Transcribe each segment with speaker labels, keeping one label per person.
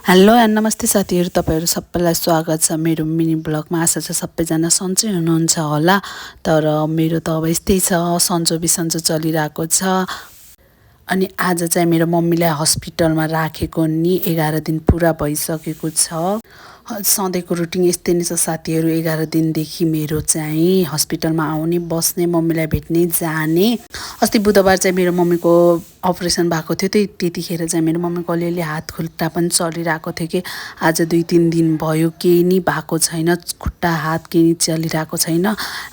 Speaker 1: Hello and नमस्ते साथीहरू, तपाईँहरू सबैलाई स्वागत छ मेरो मिनी ब्लगमा। आशा छ सबैजना सन्चै हुनुहुन्छ होला। तर मेरो त अब यस्तै छ, सन्चो बिसन्चो चलिरहेको छ। अनि आज चाहिँ मेरो मम्मीलाई हस्पिटलमा राखेको नि 11 दिन पुरा भइसकेको छ। सधैँको रुटिन यस्तै नै छ साथीहरू। 11 दिनदेखि मेरो चाहिँ हस्पिटलमा आउने, बस्ने, मम्मीलाई भेट्ने, जाने। अस्ति बुधबार चाहिँ मेरो मम्मीको अपरेसन भएको थियो। त्यतिखेर चाहिँ मेरो मम्मीको अलिअलि हात खुट्टा पनि चलिरहेको थियो कि आज 2-3 दिन भयो केही नि भएको छैन। खुट्टा हात केही चलिरहेको छैन,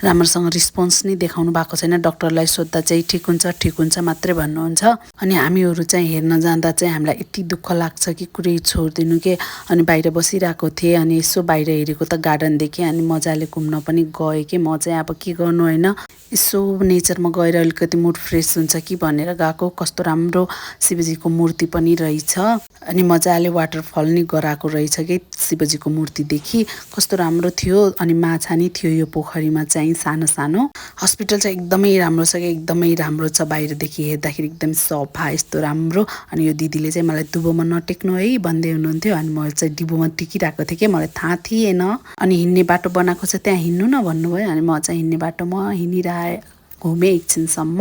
Speaker 1: राम्रोसँग रिस्पोन्स नै देखाउनु भएको छैन। डक्टरलाई सोद्धा चाहिँ ठिक हुन्छ मात्रै भन्नुहुन्छ। अनि हामीहरू चाहिँ हेर्न जाँदा चाहिँ हामीलाई यति दुःख लाग्छ कि कुरै छोडिदिनु के। अनि बाहिर बसिरहेको थिएँ, अनि यसो बाहिर हेरेको त गार्डन देखेँ, अनि मजाले घुम्न पनि गएँ कि म चाहिँ अब के गर्नु होइन, यसो नेचरमा गएर अलिकति मुड फ्रेस हुन्छ कि भनेर गएको। कस्तो राम्रो शिवजीको मूर्ति पनि रहेछ, अनि मजाले वाटरफल नि गराएको रहेछ कि शिवजीको मूर्तिदेखि कस्तो राम्रो थियो। अनि माछा नि थियो यो पोखरीमा चाहिँ सानो सानो। हस्पिटल चाहिँ एकदमै राम्रो छ कि एकदमै राम्रो छ, बाहिरदेखि हेर्दाखेरि एकदम सफा यस्तो राम्रो। अनि यो दिदीले चाहिँ मलाई दुबोमा नटेक्नु है भन्दै हुनुहुन्थ्यो, अनि म चाहिँ डिबोमा टिकिरहेको थिएँ कि मलाई थाहा थिएन। अनि हिँड्ने बाटो बनाएको छ, त्यहाँ हिँड्नु न भन्नुभयो। अनि म चाहिँ हिँड्ने बाटोमा हिँडिरहेँ, घुमेँ एकछिनसम्म,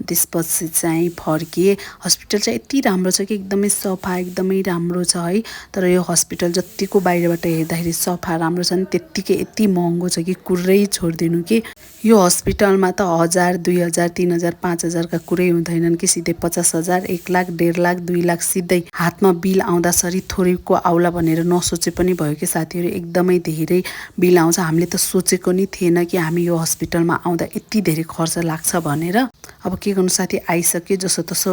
Speaker 1: त्यसपछि चाहिँ फर्किएँ। हस्पिटल चाहिँ यति राम्रो छ कि एकदमै सफा, एकदमै राम्रो छ है। तर यो हस्पिटल जतिको बाहिरबाट हेर्दाखेरि सफा राम्रो छ नि, त्यत्तिकै यति महँगो छ कि कुरै छोडिदिनु कि। यो हस्पिटलमा त 1000, 2000, 3000, 5000का कुरै हुँदैनन् कि सिधै 50,000, 1 लाख, 1.5 लाख, 2 लाख सिधै हातमा बिल आउँदासरी थोरैको आउला भनेर नसोचे पनि भयो कि साथीहरू। एकदमै धेरै बिल आउँछ। हामीले त सोचेको नि थिएन कि हामी यो हस्पिटलमा आउँदा यति धेरै खर्च लाग्छ भनेर। अब के गर्नु साथी, आइसक्यो, जसो तसो